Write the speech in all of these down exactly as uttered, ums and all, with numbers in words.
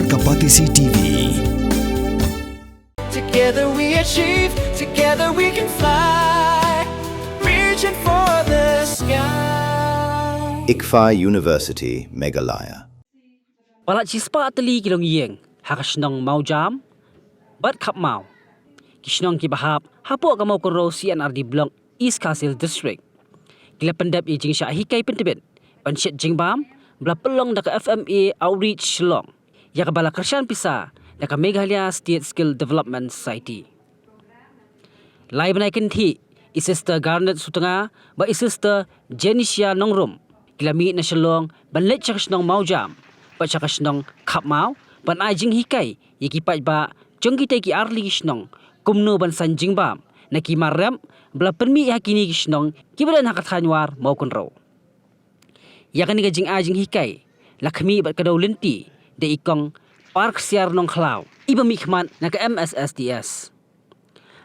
Ka Batesi T V. Together we achieve, together we can fly. Reaching for the sky. ICFAI University, Meghalaya. Palat shispah tylli ki longïing ha ka shnong Mawjam bad Khapmaw, ki shnong kiba hap hapoh ka Mawkynrew C&RD Block, East Khasi Hills District, ki la pyndep ïa ka jingshah hikai pyntbit ban shet jingbam ba la pynlong da ka F M A Outreach Shillong ïa kaba la kyrshan pisa da ka Meghalaya State Skill Development Society. Lai bnai kynthih, i Sister Garnet Sutnga bad i Sister Janicia Nongrum ki la mih na Shillong ban leit sha ka shnong Mawjam bad sha ka shnong Khapmaw ban ai jinghikai ïa ki paidbah jong kitei ki artylli ki shnong kumno ban san jingbam na ki mar rep ba la pynmih ha kine ki shnong kiba don ha ka thaiñ War Mawkynrew. Ïa kane ka jingai jinghikai la khmih bad ka dewlynti da i Kong Parksiar Nongkhlaw, iba mihkhmat na ka M S S D S.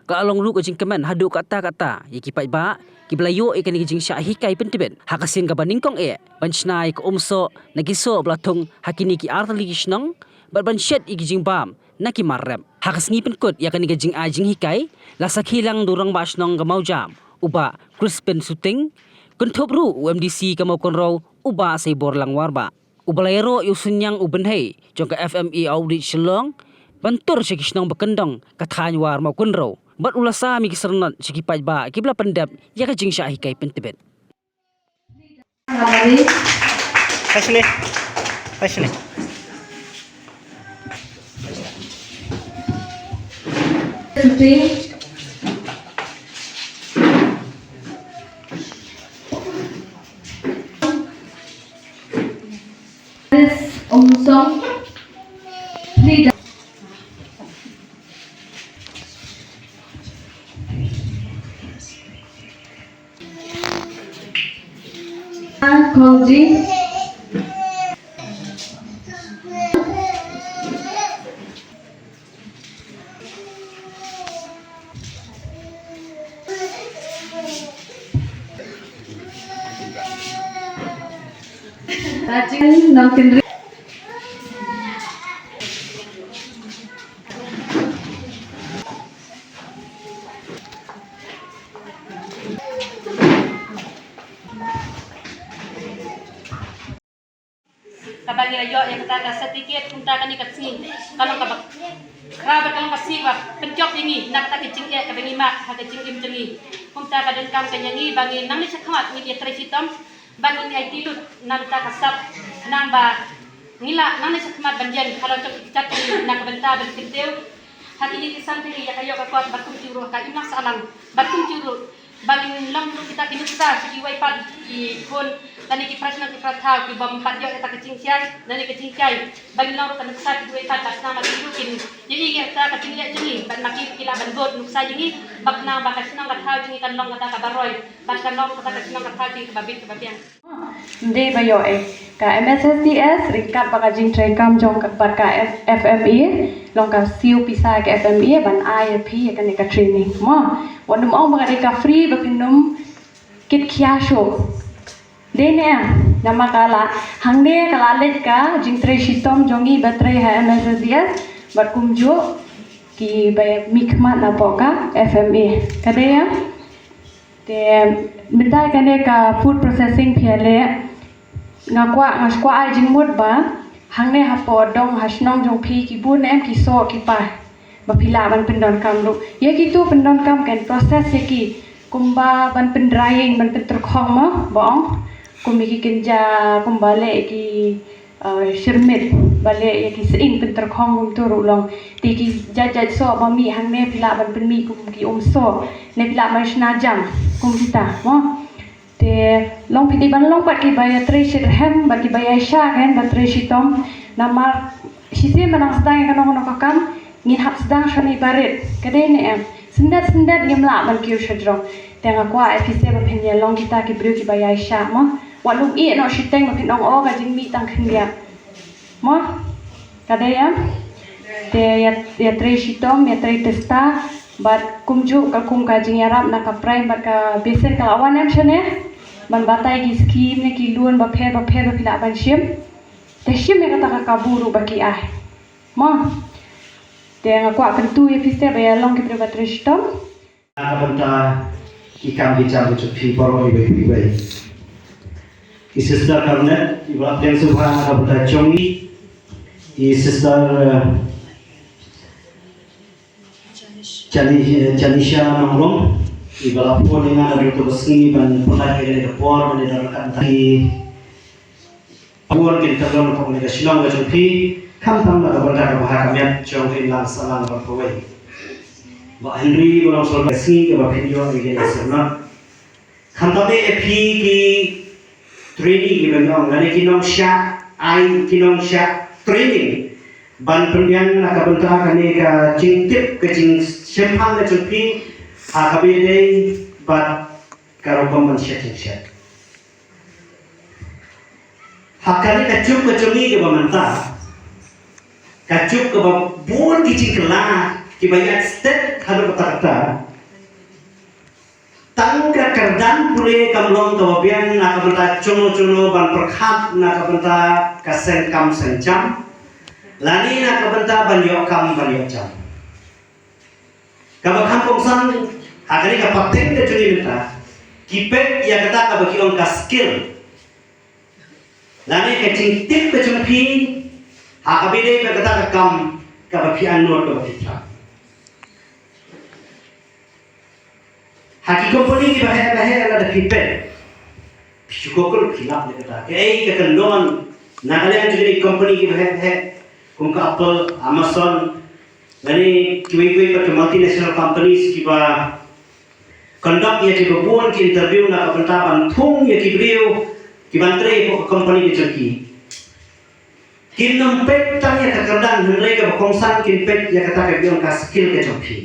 Ka la long ruh ka jingkmen haduh katta katta ïa ki paidbah kiba la ïoh ïa kane ka jingshah hikai pyntbit ha ka sien kaba nyngkong eh ban shna ïa ka umsoh na ki soh ba la thung ha kine ki artylli ki shnong bad ban shet ïa ki jingbam na ki mar rep. Ha ka sngi pynkut ïa kane ka jingai jinghikai, la sakhi lang da u Rangbah Shnong ka Mawjam, u Bah Crispin Suting, kynthup ruh u M D C ka Mawkynrew, u Bah Seiborlang Warbah, uba la ïaroh ïa u synñiang u bynhei jong ka F M A Outreach Shillong ban tur sha ki shnong ba kyndong ka thaiñ War Mawkynrew, bad u la sam ïa ki syrnod sha ki paidbah kiba la pyndep ïa ka jingshah hikai pyntbit. Kaba ngi la ïoh ïa kata ka certificate kumta kane ka sngi ka long kaba khraw bad ka long ka sngi ba pynjop ïa ngi na kata ka jingeh kaba ngi mad ha ka jingim jong ngi. Kumta ka donkam ka ïa ngi ba ngi nangne shakhmat ngin ïatrei shitom ba ngin aiti lut na kata ka sap, khnang ba ngi lah nangne shakhmat ban ïeng halor jong ki kjat jong ngi na ka bynta ban kyntiew ha kine ki san tylli ïa ka ïoh ka kot bad kumjuh ruh ka imlang sahlang bad kumjuh ruh ba ngin long ruh kita ki nuksa sha kiwei pat ki khun lane ki para shnong ki para thaw ki bym pat ïoh ïa kata ka jingshai lane ka jingshai, ba ngin long ruh ka nuksa sha kiwei pat bad khnang ba ki ruh kin ïohi ïa kata ka jingleh jong ngi bad ma ki ruh ki lah ban bud nuksa jong ngi, ba khnang ba ka shnong ka thaw jong ngi kan long kata kaba roi bad kan long ruh kata ka shnong ka thaw jong ngi kaba bit kaba biang. Ym dei ba ïoh eh, ka M S S D S ryngkat bad ka jingtreikam jong ka bad ka F M A, long ka siew pisa ka F M A ban ai ïa phi ïa kane ka training mo. Wat nym ong ba ka dei ka free ba phin nym kit khia shuh. Dei ne em, namar ka la hangne ka la leit ka jingtrei shitom jong ngi ba trei ha M S S D S bad kumjuh kiba mihkhmat napoh ka F M A. Ka dei em. Te mynta kane ka food processing phi ïaleh, nga kwah, nga kwah ai jingmut ba hangne hapoh dong ha shnong jong phi ki bun em ki soh ki pah ba phi lah ban pyndonkam ruh. Ïa kitu pyndonkam kan process ïa ki kumba ban pyndrying, ban pyntyrkhong mo ba ong, kum ïa ki kynja kumba leh ki uh, shyrmit ba leh ïa ki sying pyntyrkhong kumtu ruh long. Te ki jait jait soh ba mih hangne phi lah ban pynmih kum ki um soh ne phi lah ban shna jam kum kita mo. Te long phi dei ban long bad kiba ïatrei shitrhem bad kiba ïaishah kan ba trei shitom. Namar shisien ba nang sdang ïa kano kano ka kam ngin hap sdang shane barit, ka dei ne em? Syndet syndet ngim lah ban kiew shajrong. Te nga kwah eh phi seh ba phin ïa long kita ki briew kiba ïaishah mo. Wat lum ïeh noh shiteng ba phin ong o ka jingmih tang khyndiat mo. Ka dei em? Te ïa, ïatrei shitom, ïatrei testa bad kumjuh ka kum ka jingïarap na ka Prime bad ka Besen ka la wan em shane ban batai ki skim ne ki loan bapher bapher ba phi lah ban shim. Te shim ïa kata ka kabu ruh ba ki ai. Mo. Te nga kwah kyntu ïa phi step ba ïa long ki briew ba trei shitom. Na ka bynta ki kam ki jam ki jong phi baroh iwei pa iwei. I Sister Carnet iba la pdiang sngewbha na ka bynta jong i. I Sister, eh, Jani-, Janisha Nongrong iba la phone ïa nga naduh kata ka sngi ban pynlait ïa kane ka por ban ïa don ryngkat bad phi. Bun kin tang long na ka Shillong ka jong phi, khamtam na ka bynta ka bha ka miat jong ka imlang sahlang bad kawei. Bah Henry, ba long sor ka sngi kaba phin ïoh ïa ka syrnot. Khamtam ïa phi ki trainee kiba nong, lane ki nongshah ai, ki nongshah training. Ban pynbiang na ka bynta kane ka jingtip, ka jingshemphang ka jong phi ha kaba ïadei bad ka rukom ban shet jingshet. Ha kane ka juk ka jong ngi kaba mynta, ka juk kaba bun ki jingkylla kiba ïaid stet haduh katta katta. Tang ka kyrdan pule kam long kaba biang na ka bynta jongno jongno ban pyrkhat na ka bynta ka seng kam seng jam, lane na ka bynta ban ïoh kam ban ïoh jam. Kaba kham kongsan ha kane ka pateng ka jong ngi mynta, ki peit ïa kata kaba ki ong ka skill, lane ka jingtip ka jong phi ha kaba ïadei bad kata ka kam kaba phi angnud kaba phi trei. Ha ki company kiba heh ba heh lada phi peit, phi shu kukor phi lap ïa kata. Kaei ka kyndon na ka liang jong ki company kiba heh ba heh kum ka Apple, Amazon, lane kiwei kiwei pat ki multinational companies kiba conduct ïa kiba bun ki interview na ka bynta ban thung ïa ki briew kiban trei hapoh ka company ka jong ki. Kim nym peit tang ïa ka kyrdan hynrei kaba kongsan kim peit ïa kata kaba ong ka skill ka jong phi.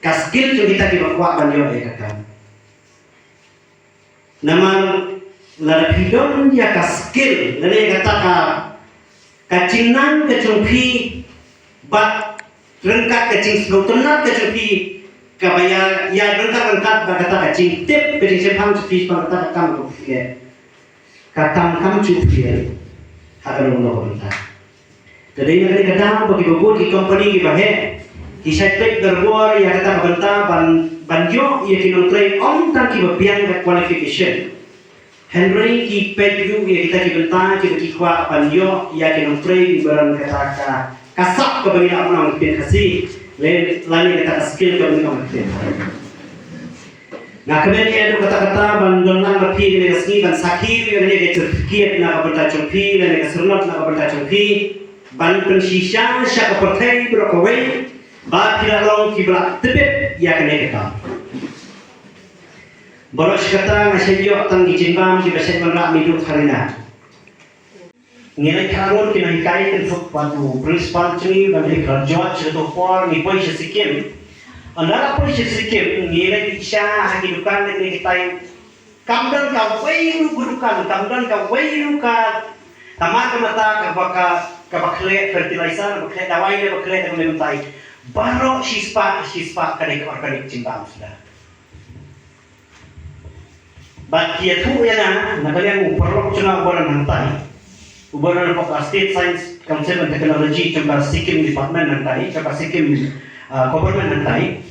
Ka skill jong kita kiba kwah ban ïoh ïa ka kam. Namar lada phi don ïa ka skill, lane ïa kata ka, ka jingnang ka jong phi, bad ryngkat ka jingsngewtynnat ka jong phi, kaba ïa, ïa ryngkat ryngkat bad kata ka jingtip, ka jingshemphang jong phi, bad kata ka kam ka jong phi. Ka kam kam ju phi ha ka long long ka bynta. Te dei na kane ka daw ba kiba bun ki company kiba heh ki shait peit barabor ïa kata ka bynta ban, ban ïoh ïa ki nongtrei ym tang kiba biang ka qualification. Hynrei ki peit ruh ïa kita ki bynta kiba ki kwah ban ïoh ïa ki nongtrei kiba don kata ka, ka sap kaba ngi lah ban ong ha ktien Khasi, lane kata ka skill kaba ngi ong ha ktien Khasi. Nga kmen ïa u kata kata ban don lang bad phi kane ka sngi ban sakhi ïa kane ka certificate na ka bynta jong phi, lane ka syrnot na ka bynta jong phi, ban pynshisha sha ka pyrthei baroh kawei ba phi la long kiba la tbit ïa kane ka kam. Baroh shi katta nga shait ïoh tang ki jingbam kiba shait wanrah mih duh ha ri na. Ngi leit kynrad ki nonghikai, kynthup bad u principal jong ngi, bad ngi kynrad jot sha kato ka por ngi poi sha Sikkim. Ynda la poi sha Sikkim ngi leit sha ha ki dukan, leit ngi kitai. Kam don kawei ruh ka dukan, kam don kawei ruh ka, ka mata, ka mata kaba, ka, kaba khleh fertilizer, kaba khleh dawai, kaba khleh dawai mynta. Baroh shispah, shispah ka dei ka organic jingbam suda. Bad ki ïathuh ïa nga na ka liang u paralok jong nga uba don hangtai, uba don hapoh ka State Science Council and Technology jong ka Sikkim Department hangtai, jong ka Sikkim, ah, Government hangtai.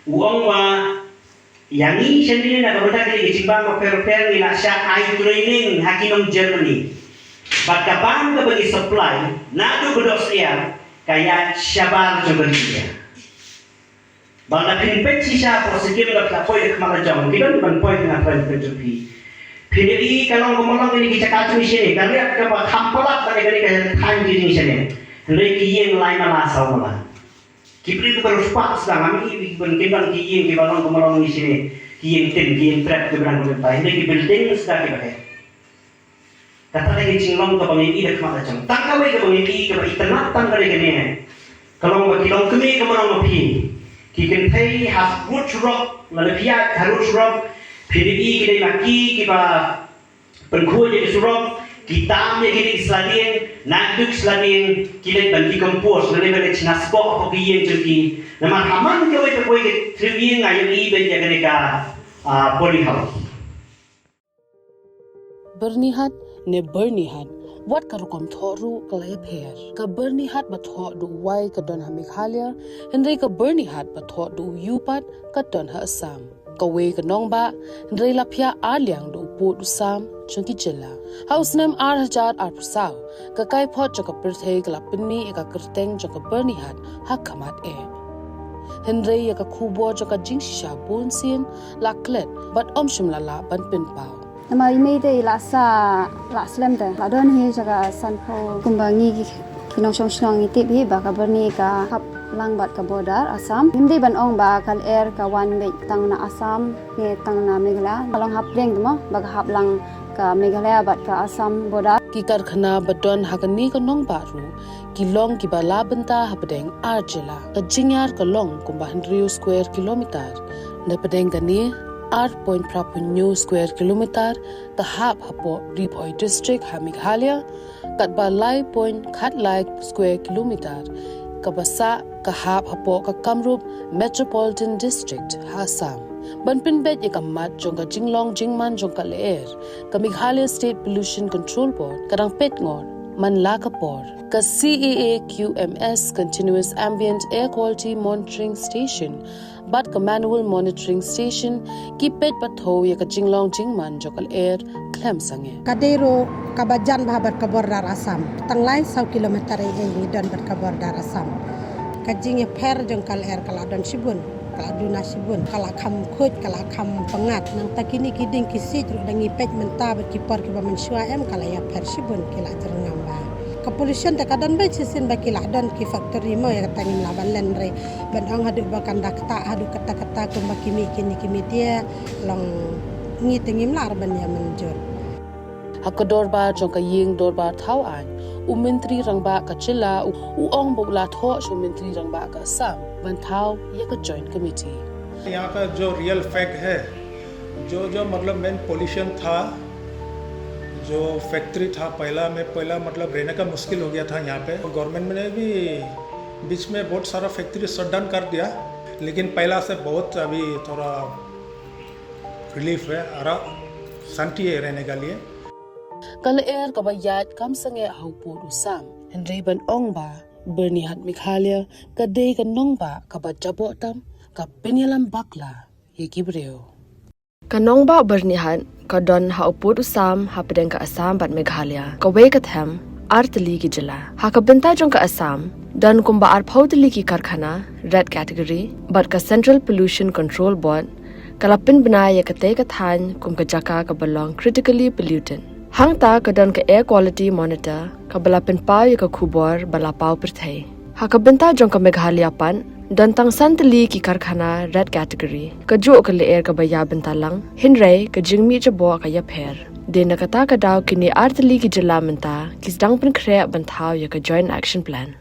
U ong ba ïa ngi shane na ka bynta kine ki jingbam bapher bapher ngi la shah ai training ha ki nong Germany. Bad ka bam kaba ngi supply naduh ka Dohsyiar ka ïaid shabar jong ka ri India. Ba lada phin peit shisha hapoh Sikkim, lada phi la poi da khmat la jong, ki don ban poi, phin poi da khmat la jong phi. Phin ïohi ka long kumba long kine ki jaka jong ngi shane, ka riat kaba kham palat bad kane ka thaiñ jong ngi shane. Hynrei ki ïeng lai mala saw mala. Ki briew kiba riewspah sdang, ngam i, ki ban, ki ban, ki ïeng kiba long kumba long ngi shane. Ki ïeng tin, ki ïeng trep, kiba dang kumba tai. Hynrei ki building sdang kiba heh. Kata ka dei ka jinglong kaba ngi ïohi da khmat la jong. Tang kawei kaba ngi ïohi kaba itynnad tang ka dei kane. Ka long ba ki longkmie kaba long ma phi, ki kynthei ha road surok, lada phi ïaid ha road surok, phin ïohi ki dei ma ki kiba pynkhuid ïa ki surok, ki tam ïa kine ki sla dieng, naduh ki sla dieng ki leit ban decompose, lane ban leit shna sboh hapoh ki ïing jong ki. Namar ha man kawei ka poi ka thriew ïing nga ïohi ban ïa kane ka, ah, polyhouse. Byrnihat ne Byrnihat. Wat ka rukom thoh ruh ka la ïapher. Ka Byrnihat ba thoh da u Y ka don ha Meghalaya, hynrei ka Byrnihat ba thoh da u U pat ka don ha Assam. Kawei ka nongbah, hynrei la phiah arliang da u pud u sam jong ki jylla. Ha u snem ar hajar arphew saw, ka kaiphod jong ka pyrthei ka la pynmih ïa ka kyrteng jong ka Byrnihat ha khmat eh. Hynrei ïa ka khubor jong ka jingshisha bunsien la klet bad ym shym la lah ban pynpaw. Namar i mei te i la sah, la slem te. La don hi jaka sanphew. Kumba ngi ki, ki nongshong shnong ngi tip hi ba ka Byrni ka hap lang bad ka border Assam. Ngim dei ban ong ba ka lyer ka wan beit tang na Assam ne tang na Meghalaya. Ka long hapdeng te mo ba ka hap lang ka Meghalaya bad ka Assam border. Ki karkhana ba don ha kane ka nongbah ruh ki long kiba la bynta hapdeng ar jylla. Ka jingïar ka long kumba hynriew square kilometer. Na pdeng kane, ar point phra phew hynñiew square kilometer ka hap hapoh Ri Bhoi District ha Meghalaya, katba lai point khatlai square kilometer kaba sah ka hap hapoh ka Kamrup Metropolitan District ha Assam. Ban pynbeit ïa ka mat jong ka jinglong jingman jong ka lyer, ka Meghalaya State Pollution Control Board ka dang peit ngor man la ka por. Ka C A A Q M S, Continuous Ambient Air Quality Monitoring Station bad ka Manual Monitoring Station ki peit bad thew ïa ka jinglong jingman jong ka lyer khlem sangeh. Ka dei ruh kaba jan bha bad ka border Assam. Tang lai saw kilometer ei ei ngi don bad ka border Assam. Ka jingïapher jong ka lyer ka la don shibun, ka la duna shibun, ka la kham khuid, ka la kham pyngngad. Nangta kine ki dieng ki siej ruh da ngi peit mynta bad ki por kiba mynshuwa em ka la ïapher shibun, ki la jyrngam bha. Ka pollution te ka don beit shisien ba ki la don ki factory mo, ïa kata ngim lah ban len re. Ban ong haduh ba kan da ktah haduh katta katta kumba ki mih kine ki media, long ngi te ngim lah re ban ïa mynjur. Ha ka dorbar jong ka ïing dorbar thaw aiñ, u Myntri Rangbah ka jylla u, u ong ba u la thoh sha u Myntri Rangbah ka Assam ban thaw ïa ka Joint Committee. यहाँ का जो रियल फैक्ट है, जो जो मतलब मेन पोल्यूशन था, जो फैक्ट्री था पहला में, पहला मतलब रहने का मुश्किल हो गया था यहाँ पे। गवर्नमेंट ने भी बीच में बहुत सारा फैक्ट्री शट डाउन कर दिया, लेकिन पहला से बहुत अभी थोड़ा रिलीफ है, आराम, शांति है रहने के लिए। Ka lyer kaba ïaid kam sangeh ha u pud u sam, hynrei ban ong ba Byrnihat Meghalaya ka dei ka nongbah kaba jaboh tam, ka pynïalam bakla ïa ki briew. Ka nongbah Byrnihat ka don ha u pud u sam hapdeng ka Assam bad Meghalaya, kawei ka them ar tylli ki jylla. Ha ka bynta jong ka Assam don kumba arphew tylli ki karkhana red category bad ka Central Pollution Control Board ka la pynbna ïa katei ka thaiñ kum ka jaka kaba long critically polluted. Hangta ka don ka Air Quality Monitor kaba la pynpaw ïa ka khubor ba la paw pyrthei. Ha ka bynta jong ka Meghalaya pat don tang san tylli ki karkhana red category. Kajuh ka lyer kaba ïa bynta lang, hynrei ka jingmih jaboh ka ïapher. Dei na kata ka daw kine ar tylli ki jylla mynta ki sdang pynkhreh ban thaw ïa ka Joint Action Plan.